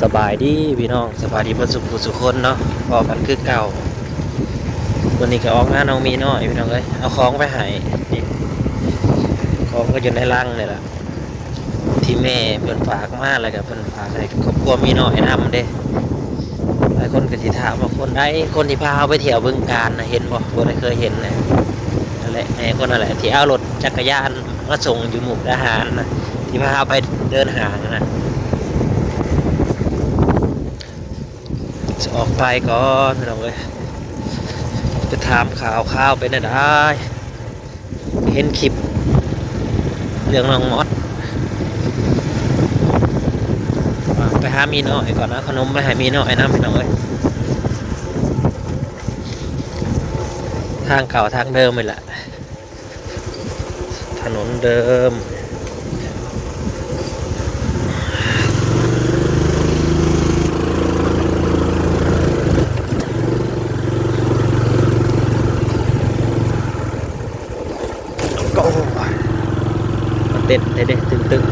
ສະບາຍດີພີ່ນ້ອງ ສະບາຍດີເບິດສູ່ຜູ້ສູ່ຄົນເນາະ ພໍ້ກັນຄືເກົ່າ. ມື້ນີ້ກໍອອກຫານ້ອງໝີນ້ອຍພີ່ນ້ອງເອີຍ ເອົາຂອງໄປໃຫ້ ນີ້ ຂອງກໍຢູ່ໃນລັງນີ້ລະ ທີ່ແມ່ເພິ່ນຝາກມາ ແລ້ວກໍເພິ່ນຝາກໃຫ້ຄອບຄົວໝີນ້ອຍນຳເດ້. ຫຼາຍຄົນກໍຊິຖາມວ່າຄົນໃດ ຄົນທີ່ພາເຮົາໄປທ່ຽວບຶງການນະ ເຫັນບໍ່? ບໍ່ໄດ້ເຄີຍເຫັນນະ. ນັ້ນແຫຼະ ແມ່ຄົນນັ້ນແຫຼະ ທີ່ເອົາລົດຈັກກະຍານມາສົ່ງຢູ່ມຸກດາຫານນະ ທີ່ພາເຮົາໄປເດີນຫ້າງນະ. ຊິອອກໄປກ່ອນພີ່ນ້ອງເອີຍ ໄປຖາມຂ່າວຄາວເປັນແນວໃດ. ເຫັນຄລິບເລື່ອງນ້ອງມອດ ໄປຫາໝີນ້ອຍກ່ອນ ເອົາຂະໜົມໄປໃຫ້ໝີນ້ອຍນຳພີ່ນ້ອງເອີຍ. ທາງເກົ່າທາງເດີມນີ້ແຫຼະ ຖະໜົນເດີມ. ໂອ້ຍ ມັນເຕັ້ນແທ້ເດ້ ຕຶງໆ.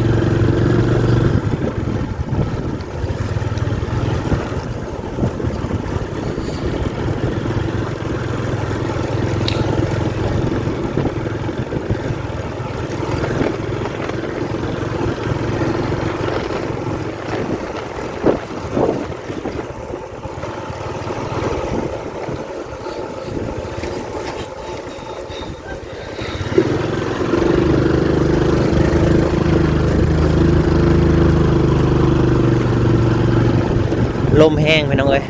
ລົມແຮງພີ່ນ້ອງເອີຍ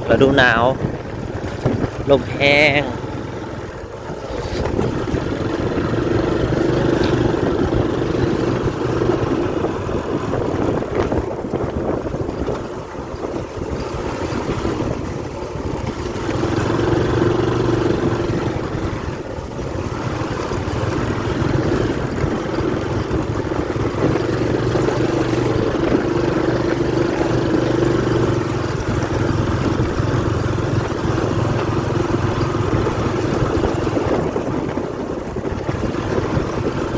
ລະດູໜາວ ລົມແຮງ.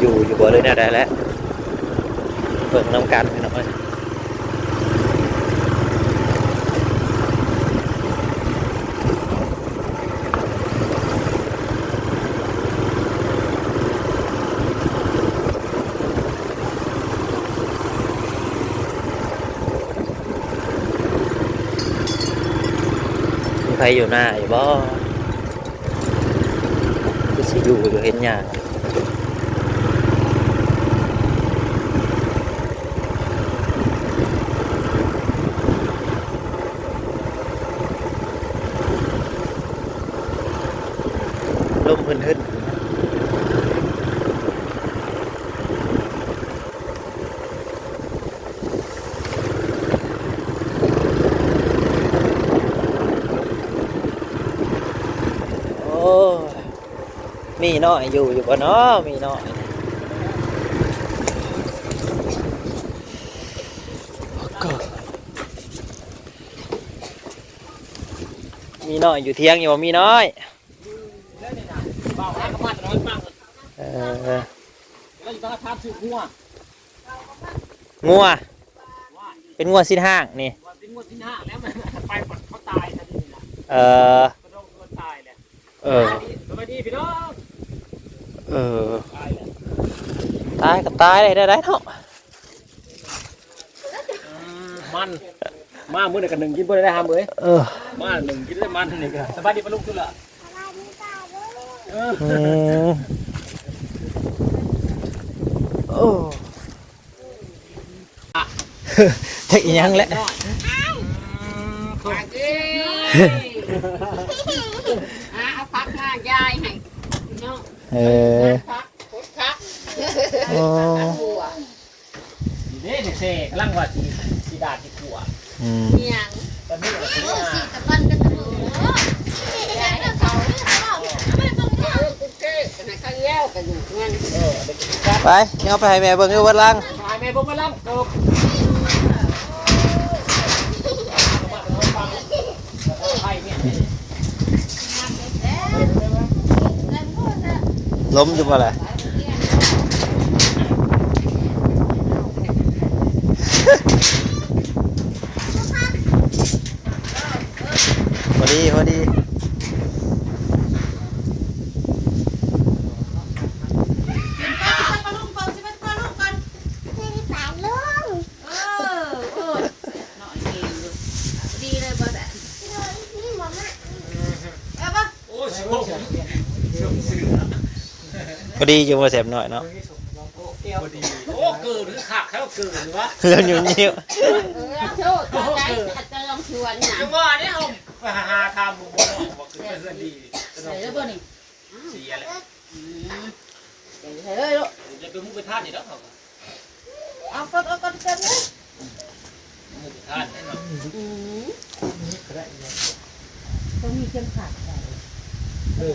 ຢູ່ ຢູ່ບໍ່ ຫຼືແນວໃດແຫຼະ ເບິ່ງນຳກັນພີ່ນ້ອງເອີຍ. ມີໃຜຢູ່ນາຢູ່ບໍ່? ຄືຊິຢູ່ຢູ່ ເຫັນຫຍ້າ. ລົມຫຶ່ນໆ. ໂອ້ຍ ໝີນ້ອຍຢູ່ ຢູ່ບໍ່ນໍ ໝີນ້ອຍ? ໝີນ້ອຍຢູ່ຖຽງຢູ່ບໍ່ ໝີນ້ອຍ? ເອີ ງົວ ເປັນງົວຊີ້ນຫ້າງນີ້ ເອີ ເອີ ເອີ ຕາຍກໍຕາຍໄດ້ ໄດ້ເນາະ. ມັນ ມາມື້ໃດກໍໜຶ່ງກິນບໍ່ໄດ້ ຫ້າມເອີຍ. ເອີ ມາໜຶ່ງກິນໄດ້ມັນນີ້ກໍ. ສະບາຍດີປ້າລຸງ ເອີ ອືມ ໂອ້ ຈັກອີ່ຫຍັງແຫຼະ. ເອົາຜັກມາຢາຍໃຫ້ເນາະ. ເອີ ຜັກ ໂອ້ ນີ້ເດ້ ແຊກຳລັງວ່າຊິ ຊິດາດຊິຂົ້ວ. ອືມ ອີຫຍັງ ໂອ້ ຊິຕະບັນກັນເດີ. ໄປ ເອົາໄປໃຫ້ແມ່ເບິ່ງຢູ່ເບິດລັງ ໃຫ້ແມ່ເບິ່ງເບິດລັງ. ລົມຢູ່ບໍ່ລະ? ເ ດີ ພໍດີ ກິນໄປ ກິນໄປປາລຸງກ່ອນ ຊິໄປປາລຸງກ່ອນ ກິນປາລຸງ ເອີ ໂອ້ຍ ເນາະ ເກັ່ງຢູ່ ດີເລີຍບໍ່ແຊະ ນີ້ໝໍມະ ເອົາບໍ່ ໂອ້ຍ ພໍດີຢູ່ບໍ່ແຊບນ້ອຍເນາະ ໂອ້ ເກີນຄືຄັກແທ້ເກີນວະ ເລື່ອງຫຍຸ້ງຍິ້ວ ເອີ ໂທດ ຕາຍ ຕາຍລອງຊວນນະ ຈັ່ງຫວະນີ້ເຮົາໄປຫາຖາມບໍ່ບໍ່ບໍ່ຄືເພື່ອນດີ ໃສ່ແລ້ວບໍ່ນີ້ ເສຍແລ້ວ ອືມ ໃສ່ເລີຍລູກ ຢ່າໄປມຸກໄປທານນີ້ດອກເຮົາ ເອົາກ່ອນ ເອົາກ່ອນເກີນເລີຍ ມຸກໄປທານແນ່ນອນ ອືມ ຕ້ອງມີເຂັມຂັດໃສ່ ເອີ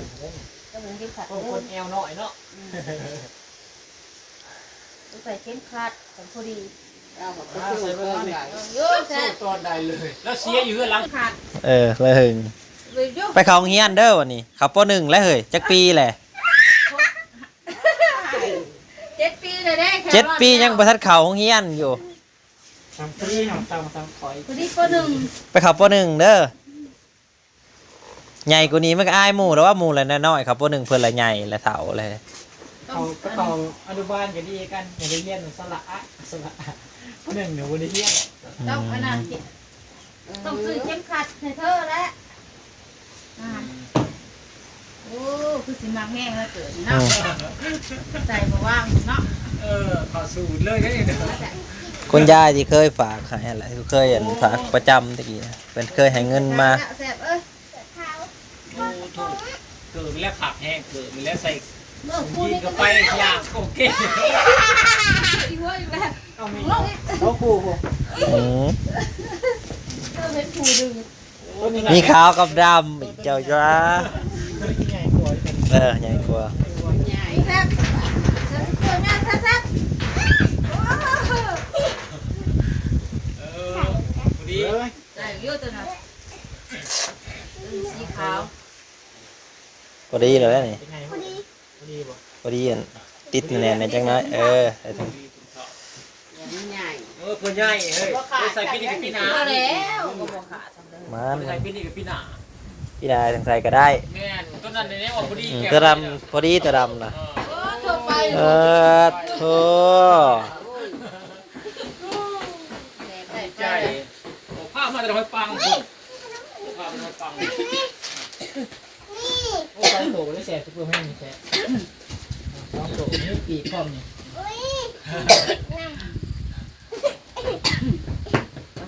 ຕ້ອງມີເຂັມຂັດ ຄົນແອວນ້ອຍເນາະ ອືມ ໃສ່ເຂັມຂັດກັນພໍດີ ເອົາໃສ່ເບິ່ງ ໂຍ ແຊະ ຕອນໃດເລີຍ ແລ້ວເສຍຢູ່ເຮືອນຫຼັງ ເຂັມຂັດ ເອີ ລະຫຶງ ໄປເຂົ້າໂຮງຮຽນເດີວັນນີ້ ເຂົ້າ ປໍໜຶ່ງ ແລ້ວເຮີ້ຍ ຈັກປີແຫຼະ ເຈັດປີແລ້ວເດ້ ເຈັດປີຍັງບໍ່ທັນເຂົ້າໂຮງຮຽນຢູ່ ທັງພຣີທັງຕັງທັງຄອຍ ພໍດີ ປໍໜຶ່ງ ໄປເຂົ້າ ປໍໜຶ່ງ ເດີ ໃຫຍ່ກວ່ານີ້ມັນກໍອາຍໝູ່ແລ້ວວ່າ ໝູ່ລະນ້ອຍໆ ເຂົ້າ ປໍໜຶ່ງ ເພິ່ນລະໃຫຍ່ລະເຖົ້າແລ້ວ ເຂົາ ເຂົາອະນຸບານກໍດີກັນ ຢາກໄດ້ຮຽນສະຫຼະອະ ສະຫຼະອະ ປໍໜຶ່ງນີ້ບໍ່ໄດ້ຮຽນ ຕ້ອງອັນນັ້ນ ຕ້ອງຊື້ເຂັມຂັດໃຫ້ເທີແຫຼະ ອ່າ ໂອ້ ຄືຊິມັກແຮງເຫຼືອເກີນເນາະ ໃສ່ບໍ່ວ່າງເນາະ ເອີ ເຂົ້າສູດເລີຍເດ້ ຄຸນຍາຍທີ່ເຄີຍຝາກໃຫ້ຫັ້ນແຫຼະ ເຄີຍອັນຝາກປະຈຳຕະກີ້ ເພິ່ນເຄີຍໃຫ້ເງິນມາ ແຊບເອີຍ ໂອ້ ໂທ້ ເກີນແລ້ວຄັກແຮງ ເກີນແລ້ວໃສ່ຢີນກໍໄປຢ່າງໂອເຄ ອີຫົວອີກແລ້ວ ເອົາມີ ເອົາຄູ່ ອືມ ເອີ ເປັນຄູ່ດຶງ ມີຂາວກັບດຳ ເຈົ້າຈ້າ ເອີ ໃຫຍ່ກວ່າ ແຊບ ແຊບ ແຊບ ເອີ ພໍດີ ໄດ້ຢູ່ຕົວນັ້ນ ເອີ ສີຂາວ ພໍດີແລ້ວນີ້ ພໍດີບໍ່? ພໍດີ ອັນ ຕິດແໜ້ນໆ ຈັກໜ້ອຍ ເອີ ໃສ່ ໃຫຍ່ ເອີ ເພື່ອໃຫຍ່ ເຮີ້ຍ ໃສ່ປີນີ້ກັບປີໜ້າ ພໍແລ້ວ ກໍບໍ່ຂາດ ມັນ ໃສ່ປີນີ້ກັບປີໜ້າ ປີໜ້າຈັ່ງໃສ່ກໍໄດ້ ແມ່ນ ຕົວນັ້ນແນ່ວ່າພໍດີ ອືມ ແກ້ວ ຕົວດຳ ພໍດີຕົວດຳນະ ເອີ ເອີ ໂທ້ ໃຈ ໂອ້ ພາມາແຕ່ຫ້ວຍປັງພຸ້ນ ພາມາແຕ່ຫ້ວຍປັງ ໂອ້ ສອງໂຕໄດ້ແຊບ ຊຸບເປີແຮງນີ້ແຊບ ສອງໂຕ ມີປີກພ້ອມນີ້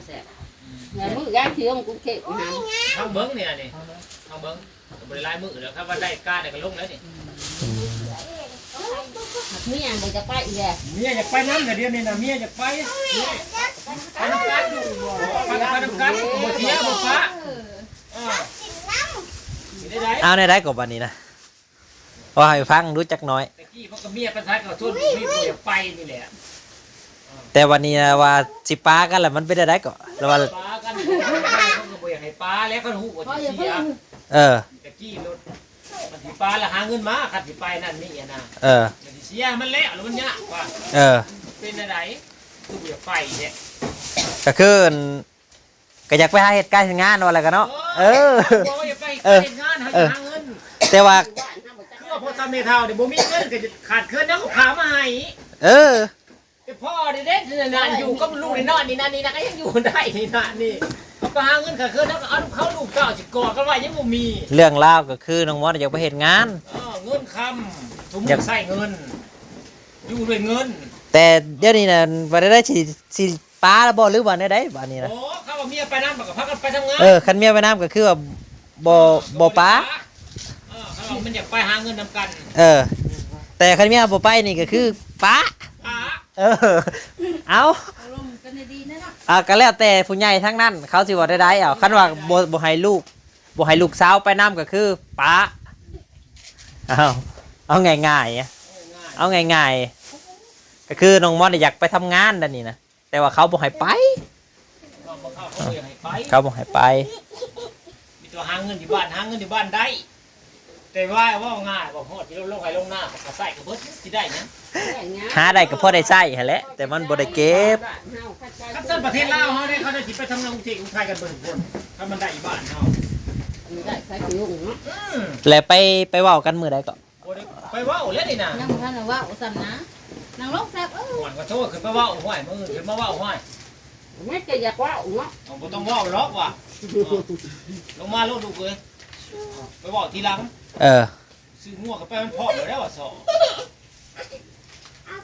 ແຊບ ແມ່ມື້ຍາຍເຊື່ອມກຸເຄກຫາ ເຮົາເບິ່ງນີ້ ນີ້ ເຮົາເບິ່ງ ກໍບໍ່ໄດ້ຫຼາຍມື້ແລ້ວ ຄັນວ່າໄດ້ກາໄດ້ກໍລົງແລ້ວນີ້ ເມຍບໍ່ຈະໄປອີກແລ້ວ ເມຍຢາກໄປນຳ ແຕ່ດຽວນີ້ນະ ເມຍຢາກໄປ ໄປນຳກັນ ໄປນຳກັນ ບໍ່ເສຍບໍ່ປະ ເອີ ເອົາແນວໃດກໍບາດນີ້ນະ ເວົ້າໃຫ້ຟັງດູຈັກໜ້ອຍ ແຕ່ກີ້ເພິ່ນກໍເມຍໄປໃສກໍຊວນ ບໍ່ຢາກໄປນີ້ແຫຼະ ແຕ່ບາດນີ້ນະວ່າຊິປາກັນລະ ມັນເປັນແນວໃດເກາະ ລະວ່າປາກັນ ເພິ່ນກໍບໍ່ຢາກໃຫ້ປາແລ້ວ ຄັນຮູ້ວ່າຊິເສຍ ເອີ ແຕ່ກີ້ລົດ ມັນຊິປາລະຫາເງິນມາ ຄັນຊິໄປນັ້ນນີ້ນະ ເອີ ມັນຊິເສຍມັນແລ້ວ ລະມັນຍາກວ່າ ເອີ ເປັນແນວໃດ ຄືບໍ່ຢາກໄປແທ້ ກໍຄື ກໍຢາກໄປຫາເຮັດການເຮັດງານວ່າແລ້ວກໍເນາະ ເອີ ເອີ ເອີ ແຕ່ວ່າ ຄືວ່າພໍ່ເຖົ້າແມ່ເຖົ້ານີ້ບໍ່ມີເງິນ ກໍຂາດເຂີນເຮົາກໍພາມາໃຫ້ ເອີ ແຕ່ພໍ່ນີ້ເດ້ ນັ້ນຢູ່ກັບລູກນ້ອຍນີ້ ນັ້ນນີ້ນະ ກໍຍັງຢູ່ໄດ້ນີ້ນະ ນີ້ ເຮົາກໍຫາເງິນຂາດເຂີນ ເຮົາກໍເອົານຳເຂົາ ລູກເຕົ້າຊິກອດກັນໄວ້ຍັງບໍ່ມີ ເລື່ອງລາວກໍຄືນ້ອງມອດຢາກໄປເຮັດງານ ເອີ ເງິນຄຳ ທຸກມື້ໃຊ້ເງິນ ຢູ່ດ້ວຍເງິນ ແຕ່ດຽວນີ້ນະ ວ່າໄດ້ ຊິ ຊິ ປາລະບໍ່ ຫຼືວ່າແນວໃດບາດນີ້ນະ ໂອ້ ຄັນວ່າເມຍໄປນຳກໍພາກັນໄປທຳງານ ເອີ ຄັນເມຍໄປນຳກໍຄືວ່າບໍ່ ບໍ່ປາ ເອີ ຄັນວ່າມັນຢາກໄປຫາເງິນນຳກັນ ເອີ ແຕ່ຄັນເມຍບໍ່ໄປນີ້ກໍຄືປາ ປາ ເອີ ເອົາ ເອົາ ກໍແລ້ວແຕ່ຜູ້ໃຫຍ່ທາງນັ້ນເຂົາຊິເວົ້າແນວໃດ ເອົາ ຄັນວ່າບໍ່ ບໍ່ໃຫ້ລູກ ບໍ່ໃຫ້ລູກສາວໄປນຳກໍຄືປາ ເອົາ ເອົາງ່າຍໆ ເອົາງ່າຍໆ ກໍຄືນ້ອງມອດຢາກໄປທຳງານດຽວນີ້ນະ ແຕ່ວ່າເຂົາບໍ່ໃຫ້ໄປ ເຂົາບໍ່ໃຫ້ໄປ ເຂົາບໍ່ໃຫ້ໄປ ມີແຕ່ຫາເງິນຢູ່ບ້ານ ຫາເງິນຢູ່ບ້ານໄດ້ ແຕ່ວ່າເວົ້າງ່າຍ ບໍ່ຮອດທີ່ລົງໄຮ່ລົງນາ ກໍໃຊ້ກໍເບິດ ຊິໄດ້ຫຍັງ ຫາໄດ້ກໍພໍໄດ້ໃຊ້ຫັ້ນແຫຼະ ແຕ່ມັນບໍ່ໄດ້ເກັບ ຄັນຊັ້ນປະເທດລາວເຮົາເດ້ ເຂົາໄດ້ຊິໄປທຳງານກຸງເທບກຸງໄທກັນເບິດທຸກຄົນ ຄັນມັນໄດ້ຢູ່ບ້ານເຮົາ ໄດ້ໃຊ້ຄືລຸງເນາະ ແລ້ວໄປ ໄປເວົ້າກັນມື້ໃດເກາະ? ບໍ່ໄດ້ໄປເວົ້າແລ້ວນີ້ນະ ຍັງບໍ່ທັນໄດ້ເວົ້າຊ້ຳນະ. ນັ່ງລົງແຊບ ເອີ ຫວນ ຂໍໂທດ ຂຶ້ນໄປເວົ້າ ຫ້ວຍ ມື້ອື່ນຂຶ້ນມາເວົ້າ ຫ້ວຍ ມັນຈະຢາກເວົ້າເນາະ. ເອົາ ບໍ່ຕ້ອງເວົ້າດອກວ່າ ເອີ ລົງມາໂລດລູກເອີຍ ໄປເວົ້າທີຫຼັງ. ເອີ ຊື້ງົວກໍໄປ ມັນພ້ອມແລ້ວວ່າ ຊໍ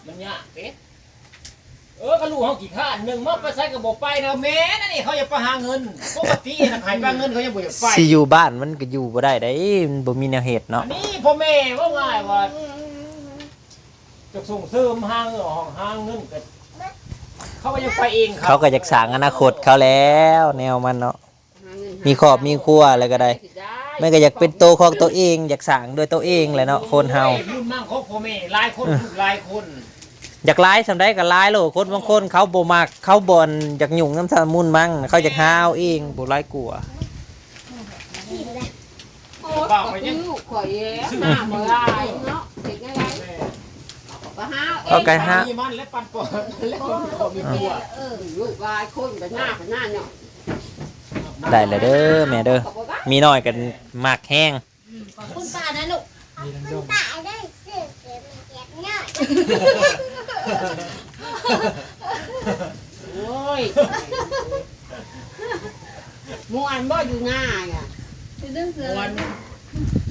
ມັນຍາກເດ້. ເອີ ກໍລູກເຮົາຂີ້ຄ້ານ ໜຶ່ງມາໄປໃສກໍບໍ່ໄປນະ. ແມ່ນອັນນີ້ ເຂົາຢາກໄປຫາເງິນ ປົກກະຕິນະ ໃຫ້ໄປຫາເງິນ ເຂົາຍັງບໍ່ຢາກໄປ. ຊິຢູ່ບ້ານມັນກໍຢູ່ບໍ່ໄດ້ໃດ໋ ມັນບໍ່ມີແນວເຮັດເນາະ. ອັນນີ້ພໍ່ແມ່ເວົ້າງ່າຍວ່າ ຈະສົ່ງເສີມຫາເງິນ ຫາເງິນກໍ ເຂົາກໍຢາກໄປເອງ ເຂົາກໍຢາກສ້າງອະນາຄົດເຂົາແລ້ວ ແນວມັນເນາະ. ມີຄອບມີຄົວແລ້ວກໍໄດ້ ມັນກໍຢາກເປັນໂຕຂອງໂຕເອງ ຢາກສ້າງດ້ວຍໂຕເອງແຫຼະເນາະ ຄົນເຮົາ. ບຸນມັງຂອງພໍ່ແມ່ຫຼາຍຄົນ ເອີ ລູກຫຼາຍຄົນ ຢາກຫຼາຍສ່ຳໃດກໍຫຼາຍໂລດ. ຄົນບາງຄົນເຂົາບໍ່ມັກ ເຂົາບໍ່ຢາກຫຍຸ້ງນຳສະມຸນມັງ ເຂົາຢາກຫາເອົາເອງ ບໍ່ຫຼາຍກວ່າ. ໂອ້ຍ ກໍຄືລູກຂ້ອຍເອງ ຫາບໍ່ຫຼາຍເນາະ ເຮັດແນວໃດ ກໍຫາເອງ ເອົາໄກ່ຫາ ມັນແລະ ປັນປອນ ແລະ ຄົນຄອບຄົວ ເອີ ລູກຫຼາຍຄົນກໍຫາກໍຫາເນາະ. ໄດ້ແລ້ວເດີແມ່ເດີ ມີນ້ອຍກໍມັກແຮງ. ອືມ ຂອບຄຸນປ້ານະລູກ ຂອບຄຸນປ້າເດີ ຊື້ເກັບມາແຈກນ້ອຍ. ໂອ້ຍ ມ່ວນບໍ່ຢູ່ນານະ? ຄືເລື່ອງເສືອ ມ່ວນ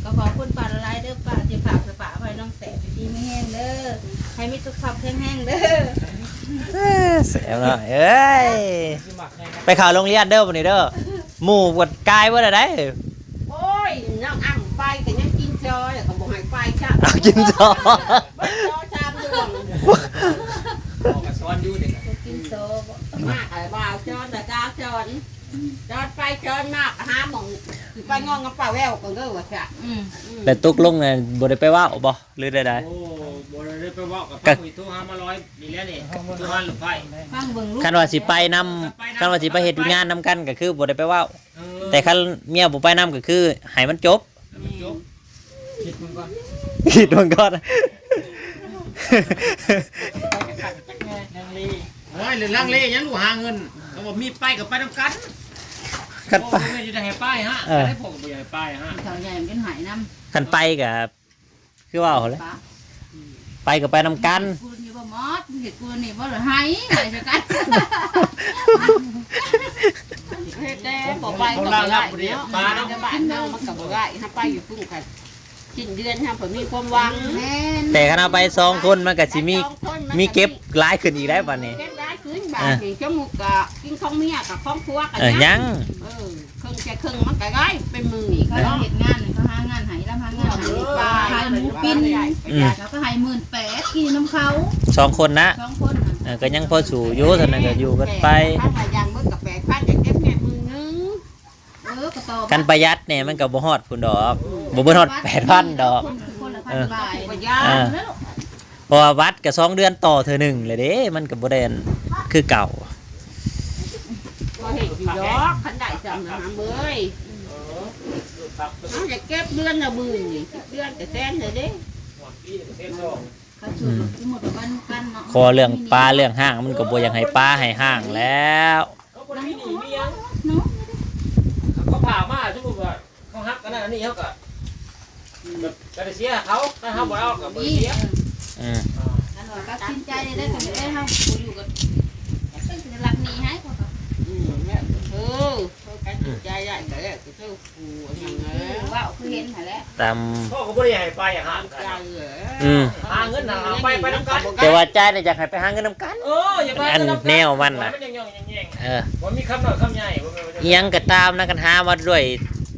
ກໍຂອບຄຸນປ້າຫຼາຍໆເດີ ປ້າທີ່ຝາກໄປຝາກໄວ້ນ້ອງແສບ ຢູ່ດີມີແຮງເດີ ໃຫ້ມີສຸຂະພາບແຂງແຮງເດີ. ເອີ ແສບນ້ອຍເອີຍ ໄປເຂົ້າໂຮງຮຽນເດີບັດນີ້ເດີ ໝູ່ກວດກາຍເບິດແລ້ວໃດ໋. ໂອ້ຍ ນ້ອງອ້ຳໄປກໍຍັງກິນຊອຍ ກໍບໍ່ໃຫ້ໄປຈ້ະ ເອົາກິນຊອຍ ເບິດຊອຍສາມດວງ ພໍ່ກໍສອນຢູ່ນີ້ນະ ກິນຊອຍບໍ່ ມາກໍວ່າສອນ ແຕ່ກາສອນ ສອນໄປສອນມາ ກໍຫາໝ່ອງຊິໄປງອງກັບປ້າແວວກ່ອນເດີວ່າຊະ. ອືມ ອືມ ແຕ່ຕົກລົງນະ ບໍ່ໄດ້ໄປເວົ້າບໍ່ ຫຼືໃດໆ? ໂອ້ ບໍ່ໄດ້ໄປເວົ້າກັບ ກໍ ເພິ່ນໂທຫາມາລອຍນີ້ແຫຼະນີ້ ໂທຫາລູກໄພ ຟັງເບິ່ງລູກ ຄັນວ່າຊິໄປນຳ ຄັນວ່າຊິໄປເຮັດວຽກງານນຳກັນ ກໍຄືບໍ່ໄດ້ໄປເວົ້າ. ເອີ ແຕ່ຄັນເມຍບໍ່ໄປນຳກໍຄືໃຫ້ມັນຈົບ ໃຫ້ມັນຈົບ ຄິດເບິ່ງກ່ອນ ຄິດເບິ່ງກ່ອນ ລັງເລ ໂອ້ຍ ລັງເລຫຍັງ ລູກຫາເງິນ ກໍບໍ່ມີ ໄປກໍໄປນຳກັນ ຄັນໄປ ໂອ້ຍ ແມ່ນຢູ່ໃນໃຫ້ໄປຫະ ເອີ ໃຫ້ພວກກໍບໍ່ຢາກໃຫ້ໄປຫະ ເຖົ້າໃຫຍ່ມັນເປັນໄຫ້ນຳ ຄັນໄປກໍ ຄືເວົ້າຫັ້ນແຫຼະ ໄປກໍໄປນຳກັນ ເຮັດກູນີ້ບໍ່ໝົດ ເຮັດກູນີ້ບໍ່ລະໄຫ້ ໄຫ້ຊະກັນ ເຮັດແຕ່ບໍ່ໄປກໍບໍ່ໄດ້ເນາະ ບ້ານເຮົາມັນກໍບໍ່ໄດ້ ຖ້າໄປຢູ່ພຸ້ນກໍສິ້ນເດືອນ ຖ້າບໍ່ມີຄວາມຫວັງ ແມ່ນ ແຕ່ຄັນເຮົາໄປສອງຄົນ ມັນກໍຊິມີ ມີເກັບຫຼາຍຂຶ້ນອີກໄດ໋ບັດນີ້ ເກັບຫຼາຍຂຶ້ນ ບາດນີ້ ເອີ ສົມມຸດກໍກິນຂອງເມຍກັບຂອງຜົວກໍ ເອີ ຍັງ ຍັງ ເອີ ເຄິ່ງແຕ່ເຄິ່ງມັນກໍໄດ້ເປັນໝື່ນນີ້ ເຂົາເນາະ ເຮັດງານ ເຂົາຫາງານໃຫ້ ລຳຫາງານໃຫ້ ຂາຍໝູປີ້ນ ອືມ ແລ້ວກໍໃຫ້ໝື່ນແປດ ກິນນຳເຂົາ ສອງຄົນນະ ສອງຄົນນະ ເອີ ກໍຍັງພໍສູ້ຢູ່ ເທົ່ານັ້ນກໍຢູ່ກັນໄປ ຄັນວ່າຢ່າງເບິດກໍແປດພັນ ຢາກເກັບແດ່ໝື່ນໜຶ່ງ ເອີ ກໍຕໍ່ ຄັນປະຢັດແດ່ມັນກໍບໍ່ຮອດພຸ້ນດອກ ອືມ ບໍ່ເບິດຮອດແປດພັນດອກ ຄົນ ຄົນລະພັນ ເອີ ປາຍ ປະຢັດ ເອີ ເນາະ ເພາະວ່າບັດກໍສອງເດືອນຕໍ່ເທື່ອໜຶ່ງແຫຼະເດ້ ມັນກໍບໍ່ໄດ້ອັນຄືເກົ່າ ບໍ່ເຮັດຢູ່ດອກ ຄັນໄດ້ຊ່ຳນະຫຳເອີຍ ເຮົາຈະເກັບເດືອນລະໝື່ນນີ້ ເກັບເດືອນກໍແສນແລ້ວເດ້ ຄັນສົມມຸດວ່າໄປນຳກັນເນາະ ຂໍເລື່ອງປາເລື່ອງຮ້າງ ມັນກໍບໍ່ຢາກໃຫ້ປາໃຫ້ຮ້າງແລ້ວ ເຂົາບໍ່ໄດ້ມີໜີ້ມີຫຍັງ ເນາະ ເຂົາພາມາ ສົມມຸດວ່າ ເຂົາຮັກອັນນັ້ນອັນນີ້ ເຮົາກໍ ອືມ ກໍໄດ້ເສຍເຂົາ ຖ້າເຮົາບໍ່ເອົາກໍບໍ່ໄດ້ເສຍ ອືມ ອ່າ ຄັນວ່າຕັດສິນໃຈໄດ້ກໍເອີ ເຮົາບໍ່ຢູ່ກໍເປັນລັກໜີ້ໃຫ້ເຂົາກໍ ອືມ ແມ່ນ ເອີ ເຂົາຕັດສິນໃຈໄດ້ກໍແລ້ວ ກໍຄືຜູ້ອັນນັ້ນແຫຼະ ເວົ້າຄືເຫັນຫັ້ນແຫຼະ ຕາມ ເຂົາກໍບໍ່ໄດ້ໃຫ້ໄປຫາກັນ ອືມ ຫາເງິນຫາໄປ ໄປນຳກັນ ແຕ່ວ່າໃຈນີ້ຢາກໃຫ້ໄປຫາເງິນນຳກັນ ເອີ ຢ່າໄປ ອັນແນວມັນນະ ມັນຍັງ ເອີ ບໍ່ມີຄຳນ້ອຍຄຳໃຫຍ່ ບໍ່ແມ່ນວ່າ ອີ່ຫຍັງກໍຕາມນະ ຄັນຫາມາດ້ວຍ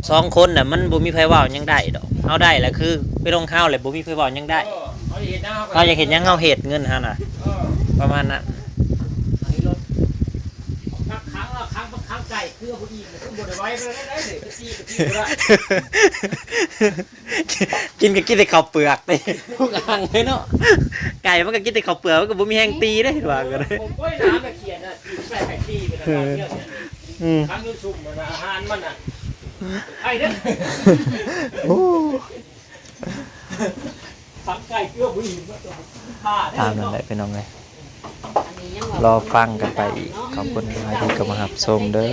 ສອງຄົນນະ ມັນບໍ່ມີໃຜເວົ້າຫຍັງໄດ້ດອກ ເຮົາໄດ້ລະຄືເປັນຂອງເຮົາແຫຼະ ບໍ່ມີໃຜເວົ້າຫຍັງໄດ້ ເອີ ເຮົາຢາກເຮັດຫຍັງເຮົາກໍ ເຮົາຢາກເຮັດຫຍັງເຮົາເຮັດ ເງິນເຮົານະ ເອີ ປະມານນັ້ນ ໃຫ້ລົດ ຄັກຂັງລະຄັງ ຄັງໄກ່ເຄືອຜູ້ອີກ ຄືບໍ່ໄດ້ໄວປານໃດເດ້ ໄປຕີກໍຕີບໍ່ໄດ້ ກິນກໍກິນແຕ່ເຂົ້າເປືອກຕິ ຜູ້ກະຫັງເລີຍເນາະ ໄກ່ມັນກໍກິນແຕ່ເຂົ້າເປືອກ ມັນກໍບໍ່ມີແຮງຕີເດ້ ວ່າກັນ ໂອ້ຍ ໜາມະຂຽນນະ ຕີໃສ່ໄຂ່ຕີເປັນອາຫານເທື່ອນີ້ ອືມ ຄັງຢູ່ຊຸມມັນນະ ອາຫານມັນນະ ໄອ້ເດ້ ໂອ້ ຄັງໄກ່ເກືອບບໍ່ອີກ ຕາມນັ້ນແຫຼະພີ່ນ້ອງເອີຍ ລໍຟັງກັນໄປອີກ ຂອບຄຸນຫຼາຍທີ່ເຂົ້າມາຮັບຊົມເດີ.